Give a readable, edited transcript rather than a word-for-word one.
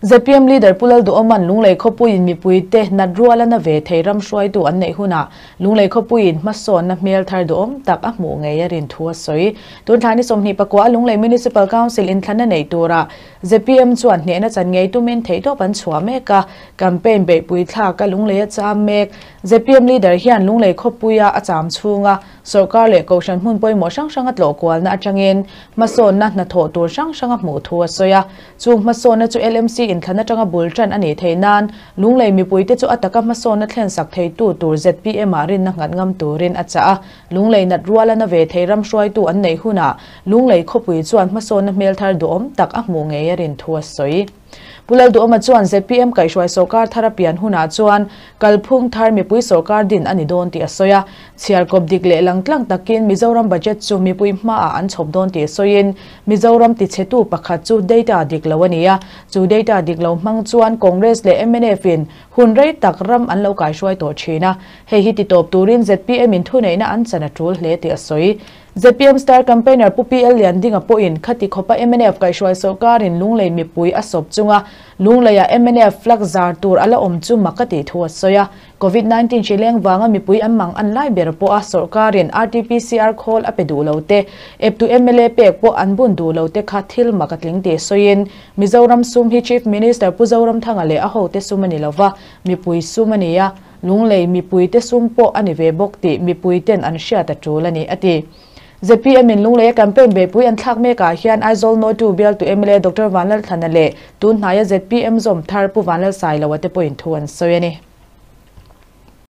ZPM leader Pu Lalduhawma'n Lunglei khawpuiin mipuite nat ruala na ve thei ram hruaitu an neih hunah Lunglei khawpuiin hmasawnna hmel thar duhawm tak a hmuh ngei a rin thu a sawi. Tun thla ni 24 a Lunglei Municipal Council inthlanna nei tura ZPM chuan hnehna chan ngei tumin theihtawp an chhuah mek a, campaign beihpui thlak a Lunglei a cham mek. ZPM leader hian Lunglei khawpuia a cham chhunga Sorkar leh Kohhran hmun pawimawh hrang hranga tlawh kualna atangin hmasawnna hnathawh tur hrang hranga hmuh thu a sawi a. Chu hmasawnna chu LMC inthlan atanga bul tan a nih theih nan Lunglei mipuite chu a taka hmasawnna thlensak theitu tur ZPM ah rinna nghat ngam turin a chah a. Lunglei nat ruala na ve thei ram hruaitu an neih hunah Lunglei khawpui chuan hmasawnna hmel thar duhawm tak a hmuh ngei a rin thu a sawi. Pu Lalduhawma chuan ZPM kaihhruai sorkar thar a pian hunah chuan kalphung thar mipui sorkar din a ni dawn tih a sawi a. Chhiar kawp dik leh langtlang takin Mizoram budget chu mipui hmaah an chhawp dawn tih sawiin Mizoram tichhetu pakhat chu data dik lo a ni a. Chu data dik lo hmang chuan Congress leh mnf in hun rei tak ram an lo kaihruai tawh thin a. Hei hi titawp turin ZPM in thuneihna an chan a tul hle tih a sawi. ZPM star campaigner Pu PL Liandinga pawhin khati khawpa mnf kaihhruai sorkarin Lunglei mipui a sawp chunga Lungleia mnf flag zar tur a la awm chu mak a tih thu a sawi a. Covid 19 hri leng vanga mipui an mang an lai ber pawh a sorkarin RTPCR khawl a pe duh lo te, eptu mla pek pawh an bun duh lo te kha thil mak a tling tih sawiin Mizoram sum hi Chief Minister Pu Zoramthanga leh a hote sum a ni lova, mipui sum a ni a. Lunglei mipuite sum pawh a ni ve bawk tih mipuiten an hriat a tul a ni, a ti. ZPM in Lungleia campaign beihpui an thlak mekah hian Aizawl Nawtu bialtu mla Doctor Vanlalthlana leh tun hnaia ZPM zawm thar Pu Vanlalsailoa te pawhin thu an sawi a ni.